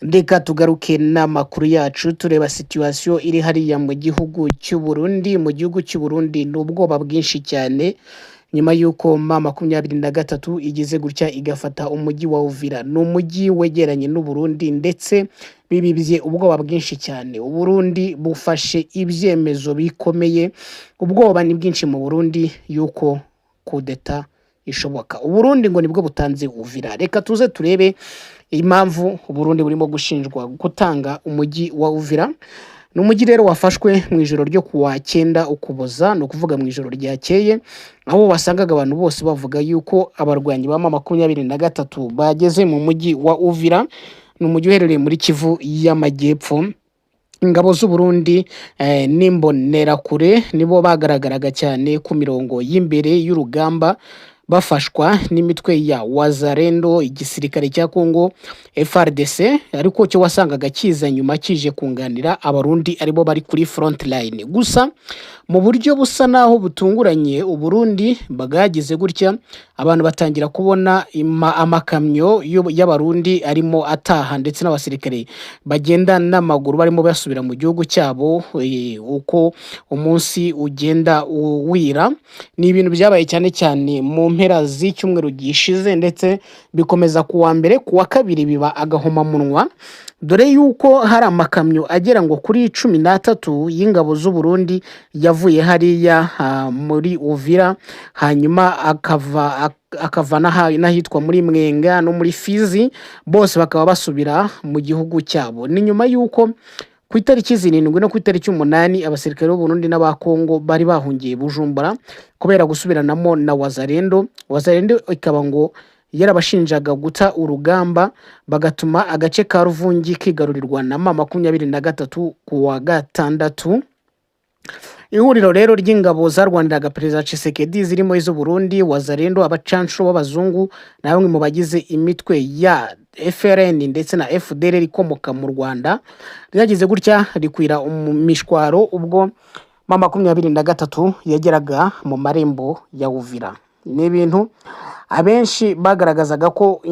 Reka tugaruke n'amakuru yacu, tureba situation iri hariya mu gihugu cy'u Burundi. Mu gihugu cy'u Burundi ni ubwoba bwinshi cyane nyuma y'uko M23 igize gutya igafata umujyi wa Uvira. Ni umujyi wegeranye n'u Burundi, ndetse bibibye ubwoba bwinshi cyane. Uburundi bufashe ibyemezo bikomeye, ubwoba ni bwinshi mu Burundi y'uko kudeta ishoboka. Uburundi ngo nibwo butanze Uvira. Reka tuze turebe impamvu Uburundi burimo gushinjwa gutanga umujyi wa Uvira. Ni umujyi rero wafashwe mu ijoro ryo kuwa 9 Ukuboza, ni ukuvuga mu ijoro ryakeye, aho wasangaga abantu bose bavuga yuko abarwanyi ba M23 bageze mu mujyi wa Uvira. Ni umujyi uherereye muri Kivu y'Amajyepfo. Ingabo z'u Burundi n'imbonerakure nibo bagaragaraga cyane ku mirongo y'imbere y'urugamba, bafashwa n'imitwe ya Wazalendo, igisirikare cya Congo FARDC, ariko cyo wasangaga kiza nyuma kije kunganira Abarundi aribo bari kuri front line. Gusa mu buryo busa naho butunguranye, Uburundi bwagize gutya, abantu batangira kubona amakamyo y'Abarundi arimo ataha, ndetse n'abasirikare bagenda n'amaguru barimo basubira mu gihugu cyabo uko umunsi ugenda wira. Ni ibintu byabaye cyane cyane mu mpera z'icyumweru gishize, ndetse bikomeza ku wa mbere, ku wa kabiri biba agahomamunwa, dore yuko hari amakamyo agera ngo kuri 13 y'ingabo z'u Burundi yavuye hariya muri Uvira, hanyuma akava n'ahitwa muri Mwenga no muri Fizi, bose bakaba basubira mu gihugu cyabo. Ni nyuma y'uko ku itariki 7 no ku itariki 8 abasirikare b'u Burundi n'aba Kongo bari bahungiye Bujumbura kubera gusubiranamo na Wazalendo. Wazalendo ikaba ngo yarabashinjaga guta urugamba, bagatuma agace ka Ruvungi kigarurirwa na M23 ku wa gatandatu. Ihuriro rero ry'ingabo zarwaniraga Perezida Tshisekedi, zirimo iz'u Burundi, Wazalendo, abacanshuro b'abazungu na bamwe mu bagize imitwe ya FRN ndetse na FDLR ikomoka mu Rwanda, ryagize gutya rikwira imishwaro ubwo M23 yageraga mu marembo ya Uvira. Ni ibintu abenshi bagaragazaga ko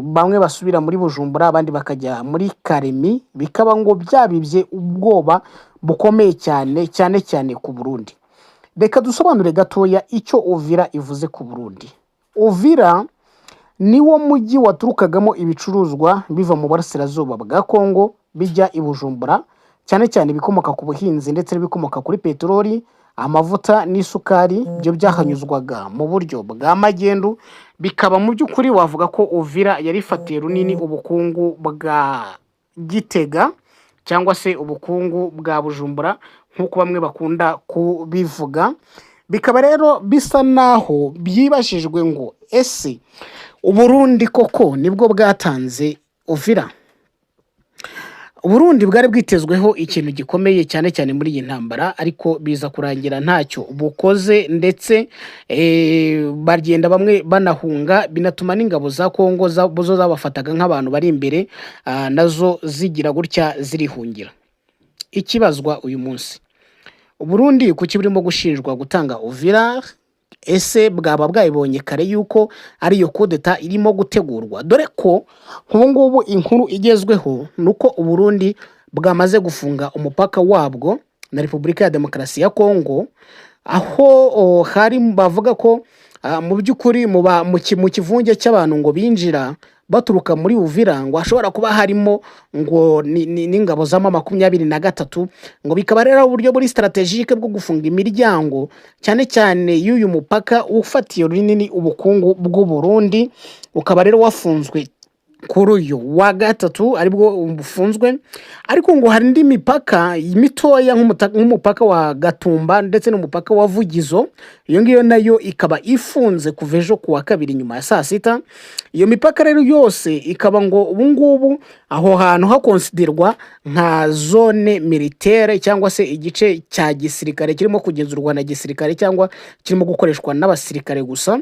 bamwe basubira muri Bujumbura, abandi bakajya muri Karemi, bikaba ngo byabibye ubwoba bukomeye cyane, cyane cyane ku Burundi. Reka dusobanure gatoya icyo Uvira ivuze ku Burundi. Uvira niwo mujyi waturukagamo ibicuruzwa biva mu burasirazuba bwa Kongo bijya i Bujumbura, cyane cyane ibikomoka ku buhinzi ndetse n'ibikomoka kuri peteroli, amavuta n'isukari. Byo byahanyuzwaga mu buryo bwa magendu, bikaba mu by'ukuri wavuga ko Uvira yari ifatiye runini ubukungu bwa Gitega cyangwa se ubukungu bwa Bujumbura, nk'uko bamwe bakunda kubivuga. Bikaba rero bisa naho byibajijwe ngo: ese Uburundi koko nibwo bwatanze Uvira? Uburundi bwari bwitezweho ikintu gikomeye cyane cyane muri iyi ntambara, ariko biza kurangira ntacyo bukoze, ndetse bagenda bamwe banahunga, binatuma n'ingabo za Kongo zo zabafataga nk'abantu bari imbere, nazo zigira gutya zirihungira. Ikibazwa uyu munsi: Uburundi kuki burimo gushinjwa gutanga Uvira? Ese bwaba bwabibonye kare yuko ariyo kudeta irimo gutegurwa? Dore ko nk'ubu ngubu inkuru igezweho ni uko Uburundi bwamaze gufunga umupaka wabwo na Repubulika ya Demokarasi ya Kongo, aho hari bavuga ko mu by'ukuri mu kivunge cy'abantu ngo binjira baturuka muri Uvira ngo hashobora kuba harimo ngo n'ingabo za M23, ngo bikaba rero uburyo buri stratégique bwo gufunga imiryango, cyane cyane y'uyu mupaka ufatiye runini ubukungu bw'u Burundi, ukaba rero wafunzwe kuri uyu wa gatatu aribwo bufunzwe. Ariko ngo hari indi mipaka mitoya nk'umupaka wa Gatumba ndetse n'umupaka wa Vugizo, iyo ngiyo nayo ikaba ifunze kuva ejo ku wa kabiri nyuma ya saa sita. Iyo mipaka rero yose ikaba ngo ubu ngubu aho hantu hakonsiderwa nka zone militaire, cyangwa se igice cya gisirikare kirimo kugenzurwa na gisirikare cyangwa kirimo gukoreshwa n'abasirikare gusa.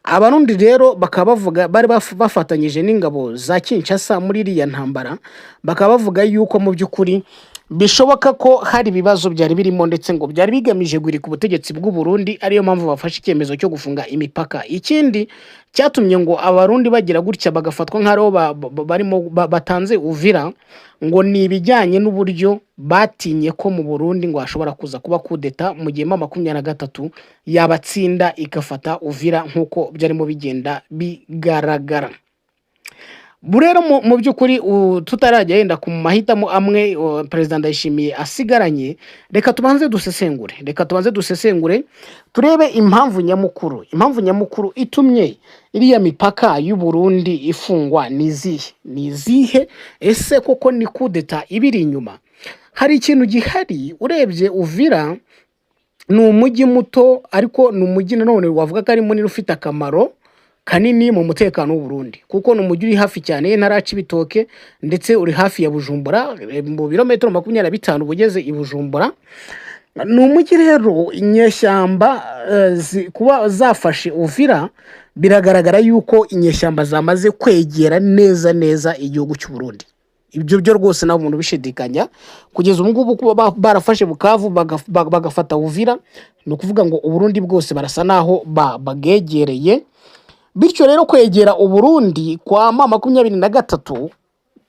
Abarundi rero bakaba bavuga, bari bafatanyije n'ingabo za Kinshasa muri iriya ntambara, bakaba bavuga yuko mu by'ukuri Bishoboka ko hari ibibazo byari birimo, ndetse ngo byari bigamije guhirika ubutegetsi bw'u Burundi, ariyo mpamvu bafashe icyemezo cyo gufunga imipaka. Ikindi cyatumye ngo Abarundi bagira gutya bagafatwa nk'aho barimo batanze Uvira, ngo ni ibijyanye n'uburyo batinye ko mu Burundi ngo hashobora kuza kuba kudeta mu gihe M23 yabatsinda igafata Uvira, nk'uko byarimo bigenda bigaragara. Rero mu by'ukuri, tutarajya yenda ku mahitamo amwe Perezida Ndayishimiye asigaranye, reka tubanze dusesengure turebe impamvu nyamukuru itumye iriya mipaka y'u Burundi ifungwa ni izihe? Ni izihe? Ese koko ni kudeta ibiri inyuma? Hari ikintu gihari. Urebye, Uvira ni umujyi muto, ariko ni umujyi nanone wavuga ko ari munini, ufite akamaro kanini mu mutekano w'u Burundi, kuko ni umujyi uri hafi cyane y'intara ya Cibitoke, ndetse uri hafi ya Bujumbura, mu birometero 25 uba ugeze i Bujumbura. Ni umujyi rero inyeshyamba kuba zafashe Uvira, biragaragara yuko inyeshyamba zamaze kwegera neza neza igihugu cy'u Burundi. Ibyo byo rwose nta muntu ubishidikanya. Kugeza ubu ngubu, kuba barafashe Bukavu, bagafata Uvira, ni ukuvuga ngo Uburundi bwose barasa naho babwegereye. Bityo rero, kwegera Uburundi kwa M23,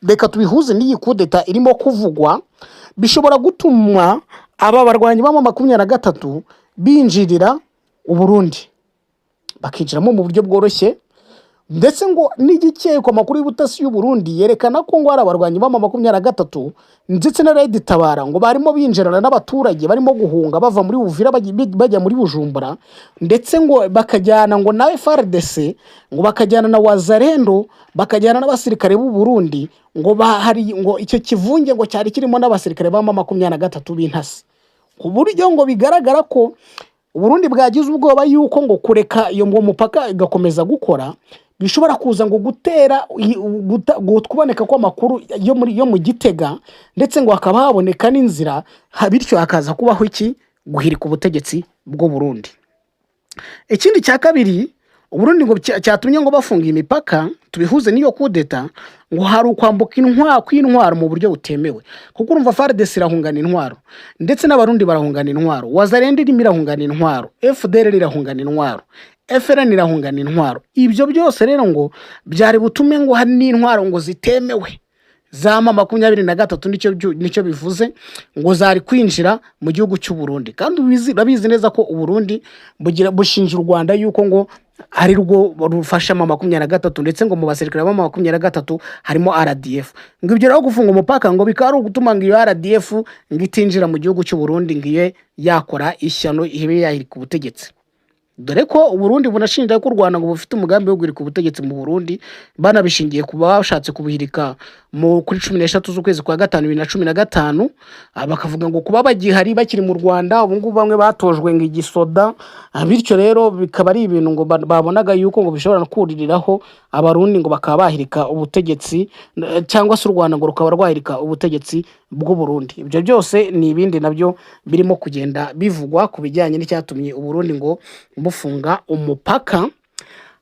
reka tubihuze n'iyi kudeta irimo kuvugwa, bishobora gutuma aba barwanyi ba M23 binjirira Uburundi, bakinjiramo mu buryo bworoshye. Ndetse ngo n'igikekwa, amakuru y'ubutasi y'u Burundi yerekana ko ngo hari abarwanyi ba M23 ndetse na Red Tabara ngo barimo binjirana n'abaturage barimo guhunga bava muri Uvira bajya muri Bujumbura, ndetse ngo bakajyana ngo na FARDC, ngo bakajyana na Wazalendo, bakajyana n'abasirikare b'u Burundi, ngo bahari ngo icyo kivunge ngo cyari kirimo n'abasirikare ba M23 b'intasi, ku buryo ngo bigaragara ko Uburundi bwagize ubwoba yuko ngo kureka iyo ngo mupaka igakomeza gukora bishobora kuza ngo gutera kuboneka kw'amakuru yo mu Gitega, ndetse ngo hakaba haboneka n'inzira, bityo hakaza kubaho iki? Guhirika ubutegetsi bw'u Burundi. Ikindi cya kabiri Uburundi ngo cyatumye ngo bafunga imipaka, tubihuze n'iyo kudeta, ngo hari ukwambuka intwaro kw'intwaro mu buryo butemewe, kuko urumva FARDC irahungana intwaro, ndetse n'Abarundi barahungana intwaro, Wazalendo irimo irahungana intwaro, FDLR irahungana intwaro, FLN irahungana intwaro. Ibyo byose rero ngo byari butume ngo hari n'intwaro ngo zitemewe za M23, nicyo bivuze, ngo zari kwinjira mu gihugu cy'u Burundi. Kandi urabizi neza ko Uburundi bugira bushinja u Rwanda yuko ngo ari rwo rufasha M23, ndetse ngo mu basirikare ba M23 harimo RDF. Ngo ibyo rero, gufunga umupaka ngo bikaba ari ugutuma ngo iyo RDF ngo itinjira mu gihugu cy'u Burundi, ngo ibe yakora ishyano, ibe yahirika ubutegetsi, dore ko Uburundi bunashinja ko u Rwanda ngo bufite umugambi wo guhirika ubutegetsi mu Burundi, banabishingiye ku bashatse kubuhirika mu kuri 13 z'ukwezi kwa gatanu 2015. Bakavuga ngo kuba bagihari, bakiri mu Rwanda ubu ngubu, bamwe batojwe ngo igisoda. Bityo rero bikaba ari ibintu ngo babonaga yuko ngo bishobora no kuririraho Abarundi, ngo bakaba bahirika ubutegetsi, cyangwa se u Rwanda ngo rukaba rwahirika ubutegetsi bw'u Burundi. Ibyo byose ni ibindi nabyo birimo kugenda bivugwa ku bijyanye n'icyatumye Uburundi ngo bufunga umupaka.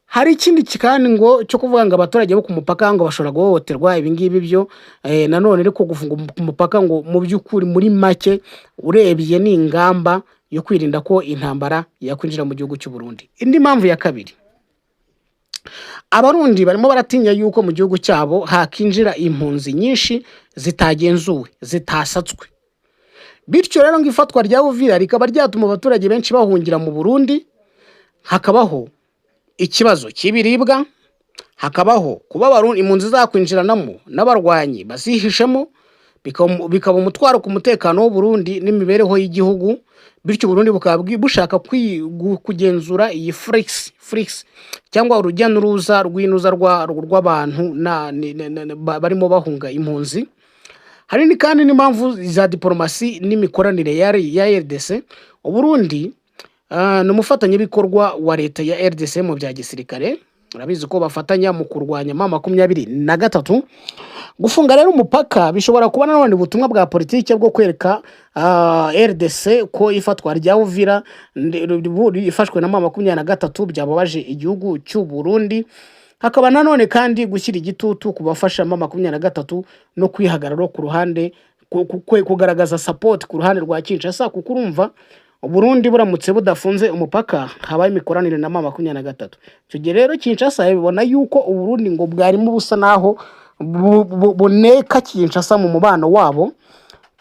Hari ikindi kandi ngo cyo kuvuga ngo abaturage bo ku mupaka ngo bashobora guhohoterwa. Ibi ngibi byo nanone, ariko gufunga umupaka ngo mu by'ukuri, muri make urebye, ni ingamba yo kwirinda ko intambara yakwinjira mu gihugu cy'u Burundi. Indi mpamvu ya kabiri, Abarundi barimo baratinya yuko mu gihugu cyabo hakinjira impunzi nyinshi zitagenzuwe, zitasatswe. Bityo rero ngo ifatwa rya Uvira rikaba ryatuma abaturage benshi bahungira mu Burundi, hakabaho ikibazo cy'ibiribwa, hakabaho kuba Abarundi impunzi zakwinjiranamo n'abarwanyi bazihishemo, bikaba umutwaro ku mutekano w'u Burundi n'imibereho y'igihugu. Bityo Uburundi bukaba bushaka kugenzura iyi flux cyangwa urujya n'uruza rw'inuza rw'abantu barimo bahunga impunzi. Hari kandi n'impamvu za diporomasi n'imikoranire ya RDC. Uburundi ni umufatanyabikorwa wa leta ya RDC mu bya gisirikare. Urabizi ko bafatanya mu kurwanya M23. Gufunga rero umupaka bishobora kuba nanone ubutumwa bwa politiki bwo kwereka RDC ko ifatwa rya Uvira ifashwe na M23 byababaje igihugu cy'u Burundi. Hakaba nanone kandi gushyira igitutu ku bafasha M23 no kwihagarara ku ruhande. kugaragaza support ku ruhande rwa Kinshasa, kuko urumva Burundi buramutse budafunze umupaka habaye imikoranire na M23. Icyo gihe rero Kinshasa bibona yuko Uburundi ngo bwarimo busa naho buneka Kinshasa mu mubano wabo,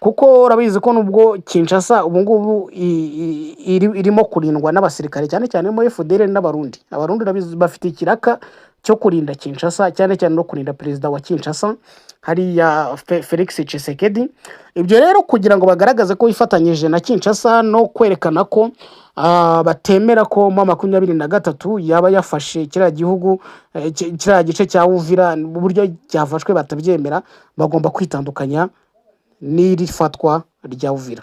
kuko urabizi ko nubwo Kinshasa ubu ngubu irimo kurindwa n'abasirikare, cyane cyane muri FDLR n'Abarundi. Abarundi urabizi bafite ikiraka cyo kurinda Kinshasa, cyane cyane no kurinda perezida wa Kinshasa hariya Felix Tshisekedi. Ibyo rero kugira ngo bagaragaze ko bifatanyije na Kinshasa no kwerekana ko batemera ko M23 yaba yafashe kiriya gihugu, kiriya gice cya Uvira, mu buryo cyafashwe batabyemera, bagomba kwitandukanya n'iri fatwa rya Uvira.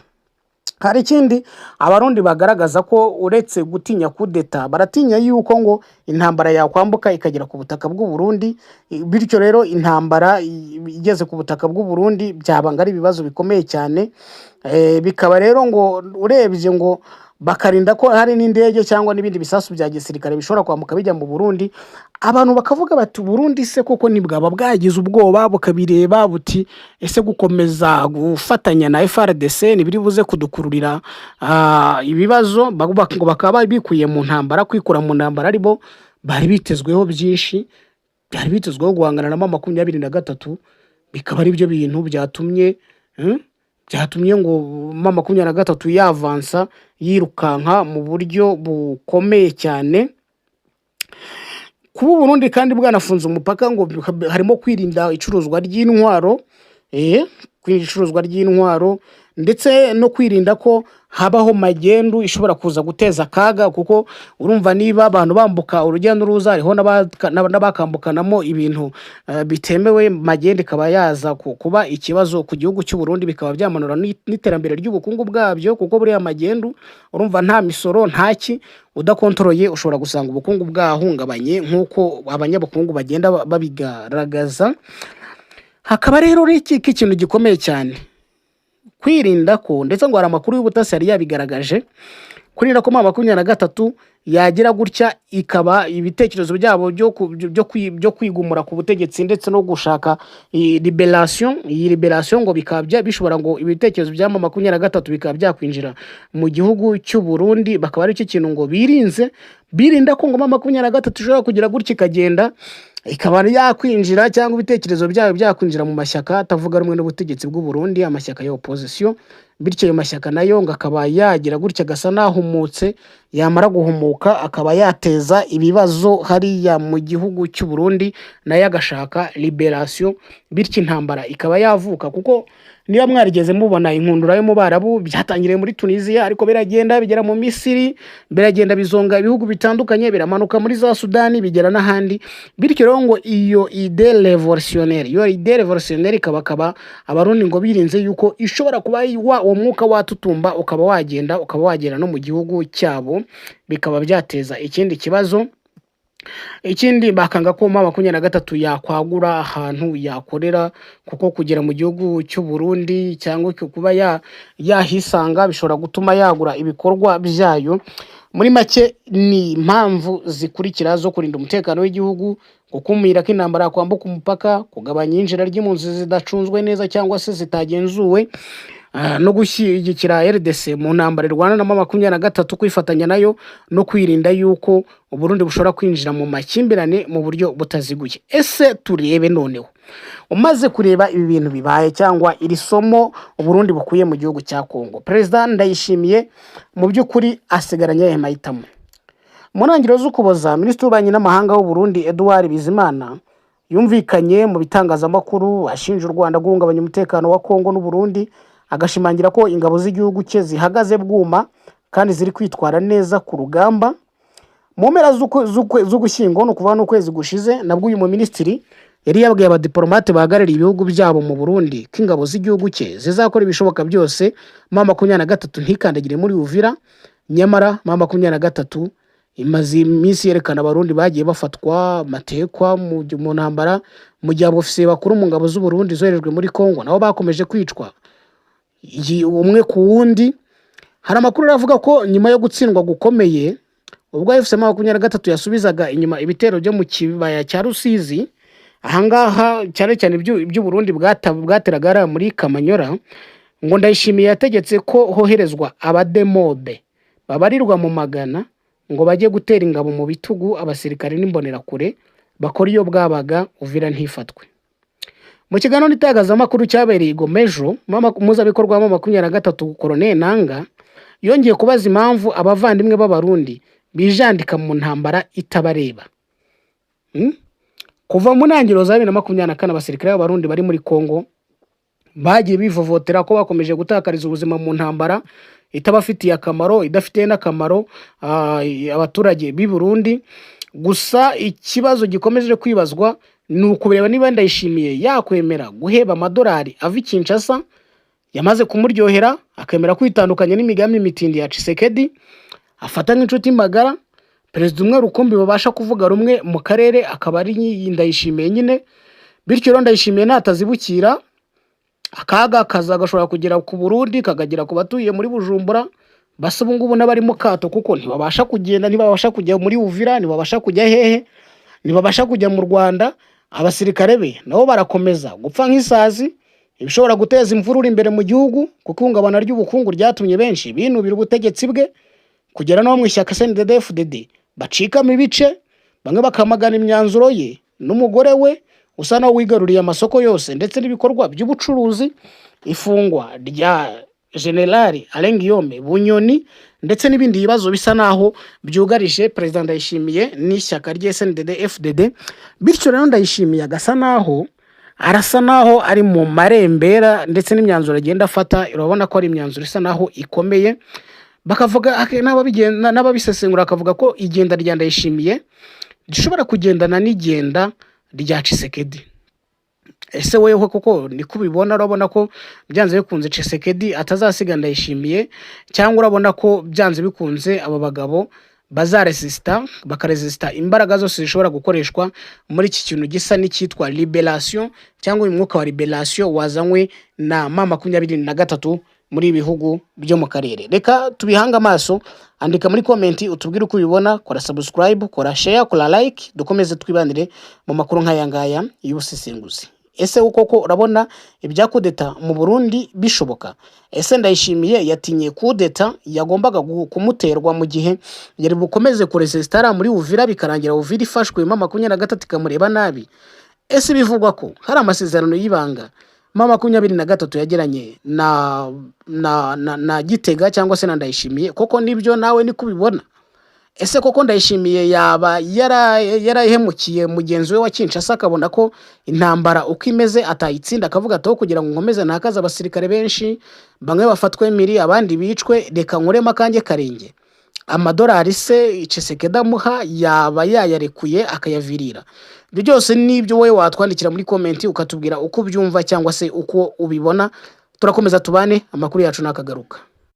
Hari ikindi Abarundi bagaragaza ko uretse gutinya kudeta, baratinya yuko ngo intambara yakwambuka ikagera ku butaka bw'u Burundi. Bityo rero intambara igeze ku butaka bw'u Burundi byaba ngo ari ibibazo bikomeye cyane. Bikaba rero ngo urebye ngo bakarinda ko hari n'indege cyangwa n'ibindi bisasu bya gisirikare bishobora kwambuka bijya mu Burundi. Abantu bakavuga bati: "Burundi se koko ntibwaba bwagize ubwoba, bukabireba buti ese gukomeza gufatanya na FARDC ntibiri buze kudukururira ibibazo?" Ngo bakaba bikuye mu ntambara, kwikura mu ntambara aribo bari bitezweho byinshi, byari bitezweho guhangana na M23, bikaba ari byo bintu byatumye ngo M23 yavansa yirukanka mu buryo bukomeye cyane. Kuba Uburundi kandi bwanafunze umupaka ngo harimo kwirinda icuruzwa ry'intwaro, kwirinda icuruzwa ry'intwaro ndetse no kwirinda ko habaho magendu ishobora kuza guteza akaga, kuko urumva niba abantu bambuka urujya n'uruza, hariho n'abakambukanamo ibintu bitemewe, magendu ikaba yaza kuba ikibazo ku gihugu cy'u Burundi, bikaba byamanura n'iterambere ry'ubukungu bwabyo, kuko buriya magendu urumva nta misoro, ntaki, udakontoroye ushobora gusanga ubukungu bwahungabanye nk'uko abanyabukungu bagenda babigaragaza. Hakaba rero iki ikintu gikomeye cyane kwirinda ko, ndetse ngo hari amakuru y'ubutasi yari yabigaragaje, kwirinda ko M23 yagira gutya ikaba ibitekerezo byabo byo kwigumura ku butegetsi ndetse no gushaka iyi liberation. Iyi liberation ngo bikaba bishobora ngo ibitekerezo bya M23 bikaba byakwinjira mu gihugu cy'u Burundi, bakaba ari cyo kintu ngo birinze, birinda ko ngo M23 ishobora kugira gutya ikagenda ikaba yakwinjira, cyangwa ibitekerezo byayo byakwinjira mu mashyaka atavuga rumwe n'ubutegetsi bw'u Burundi, amashyaka ya opposition. Bityo ayo mashyaka nayo ngo akaba yagira gutya agasa n'ahumutse, yamara guhumuka akaba yateza ibibazo hariya mu gihugu cy'u Burundi, nayo agashaka liberation, bityo intambara ikaba yavuka. Kuko niba mwarigeze mubona inkundura yo mu Barabu, byatangiriye muri Tunisia, ariko biragenda bigera mu Misiri, biragenda bizonga ibihugu bitandukanye, biramanuka muri za Sudani, bigera n'ahandi. Bityo rero ngo iyo idée révolutionnaire, iyo idée révolutionnaire ikaba Abarundi ngo birinze yuko ishobora kuba uwo mwuka watutumba ukaba wagenda ukaba wagera no mu gihugu cyabo, bikaba byateza ikindi kibazo. Ikindi bakanga ko M23 yakwagura ahantu yakorera, kuko kugera mu gihugu cy'u Burundi cyangwa kuba yahisanga bishobora gutuma yagura ibikorwa byayo. Muri make ni impamvu zikurikira zo kurinda umutekano w'igihugu: gukumira ko intambara yakwambuka umupaka, kugabanya iyinjira ry'impunzi zidacunzwe neza cyangwa se zitagenzuwe, no gushyigikira RDC mu ntambara irwana na M23, kwifatanya nayo, no kwirinda yuko Uburundi bushobora kwinjira mu makimbirane mu buryo butaziguye. Ese turebe noneho, umaze kureba ibi bintu bibaye cyangwa iri somo Uburundi bukuye mu gihugu cya Kongo, Perezida Ndayishimiye mu by'ukuri asigaranye ayahe mahitamo? Mu ntangiriro z'Ukuboza, Minisitiri w'Ububanyi n'Amahanga w'u Burundi Edouard Bizimana yumvikanye mu bitangazamakuru ashinja u Rwanda guhungabanya umutekano wa Kongo n'u Burundi, agashimangira ko ingabo z'igihugu cye zihagaze bwuma kandi ziri kwitwara neza ku rugamba. Mu mpera z'Ugushyingo, ni ukuvuga n'ukwezi gushize, nabwo uyu muminisitiri yari yabwiye abadiporomate bahagarariye ibihugu byabo mu Burundi ko ingabo z'igihugu cye zizakora ibishoboka byose M23 ntikandagire muri Uvira. Nyamara M23 imaze iminsi yerekana Abarundi bagiye bafatwa matekwa mu ntambara, mu gihe abofisiye bakuru mu ngabo z'u Burundi zoherejwe muri Kongo nabo bakomeje kwicwa umwe ku wundi. Hari amakuru avuga ko nyuma yo gutsindwa gukomeye ubwo AFC M23 yasubizaga inyuma ibitero byo mu kibaya cya Rusizi, Ahangaha cyane cyane iby'Uburundi bwateraga hariya muri Kamanyora, ngo Ndayishimiye yategetse ko hoherezwa abademobe babarirwa mu magana ngo bajye gutera ingabo mu bitugu abasirikare n'imbonerakure bakora iyo bwabaga Uvira ntifatwe. Mu kiganiro n'itangazamakuru cyabereye i Goma ejo, umuhuzabikorwa wa M23 Colonel Nanga yongeye kubaza impamvu abavandimwe b'Abarundi bijandika mu ntambara itabareba. Kuva mu ntangiriro za 2024, abasirikare b'Abarundi bari muri Congo bagiye bivovotera ko bakomeje gutakariza ubuzima mu ntambara itabafitiye akamaro, idafitiye n'akamaro abaturage b'i Burundi. Gusa ikibazo gikomeje kwibazwa ni ukureba niba Ndayishimiye yakwemera guheba amadolari ava i Kinshasa yamaze kumuryohera, akemera kwitandukanya n'imigambi mitindi ya Tshisekedi afata nk'inshuti magara, perezida umwe rukumbi babasha kuvuga rumwe mu karere akaba ari Ndayishimiye nyine. Bityo rero Ndayishimiye natazibukira, akaga kaza gashobora kugera ku Burundi, kakagera ku batuye muri Bujumbura basa ubu ngubu n'abari mu kato, kuko ntibabasha kugenda, ntibabasha kujya muri Uvira, ntibabasha kujya hehe, ntibabasha kujya mu Rwanda. Abasirikare be nabo barakomeza gupfa nk'isazi, ibishobora guteza imvururu imbere mu gihugu, kuko ihungabana ry'ubukungu ryatumye benshi binubira ubutegetsi bwe, kugera no mu ishyaka CNDD-FDD bacikamo ibice, bamwe bakamagana imyanzuro ye n'umugore we usa naho wigaruriye amasoko yose ndetse n'ibikorwa by'ubucuruzi, ifungwa rya General Alain Guillaume Bunyoni ndetse n'ibindi bibazo bisa naho byugarije Perezida Ndayishimiye n'ishyaka rye CNDD FDD. Bityo rero Ndayishimiye agasa naho arasa naho ari mu marembera, ndetse n'imyanzuro agenda afata urabona ko ari imyanzuro isa naho ikomeye. Bakavuga n'ababisesengura bakavuga ko igenda rya Ndayishimiye rishobora kugendana n'igenda rya Tshisekedi. Ese wewe koko niko ubibona? Urabona ko byanze bikunze Tshisekedi atazasiga Ndayishimiye, cyangwa urabona ko byanze bikunze aba bagabo bazaresisita, bakaresisita imbaraga zose zishobora gukoreshwa muri iki kintu gisa n'icyitwa liberation, cyangwa uyu mwuka wa liberation wazanywe na M23 muri ibi bihugu byo mu karere? Reka tubihange amaso. Andika muri comment utubwire uko ubibona, kora subscribe, kora share, kora like, dukomeze twibanire mu makuru nk'aya ngaya y'ubusesenguzi. Ese koko urabona ibya kudeta mu Burundi bishoboka? Ese Ndayishimiye yatinye kudeta yagombaga kumuterwa mu gihe yari bukomeze kuresisitara muri Uvira, bikarangira Uvira ifashwe, M23 ikamureba nabi? Ese bivugwa ko hari amasezerano y'ibanga M23 yagiranye na Gitega cyangwa se na Ndayishimiye, koko nibyo? Nawe niko ubibona? Ese koko Ndayishimiye yaba yarahemukiye mugenzi we wa Kinshasa, akabona ko intambara uko imeze atayitsinda, akavuga ati: "Aho kugira ngo nkomeze ntakaze abasirikare benshi, bamwe bafatwe miri, abandi bicwe, reka nkuremo akanjye karenge"? Amadolari se Tshisekedi amuha yaba yayarekuye akayavirira? Ibyo byose nibyo wowe watwandikira muri comment ukatubwira uko ubyumva cyangwa se uko ubibona. Turakomeza tubane, amakuru yacu nakagaruka.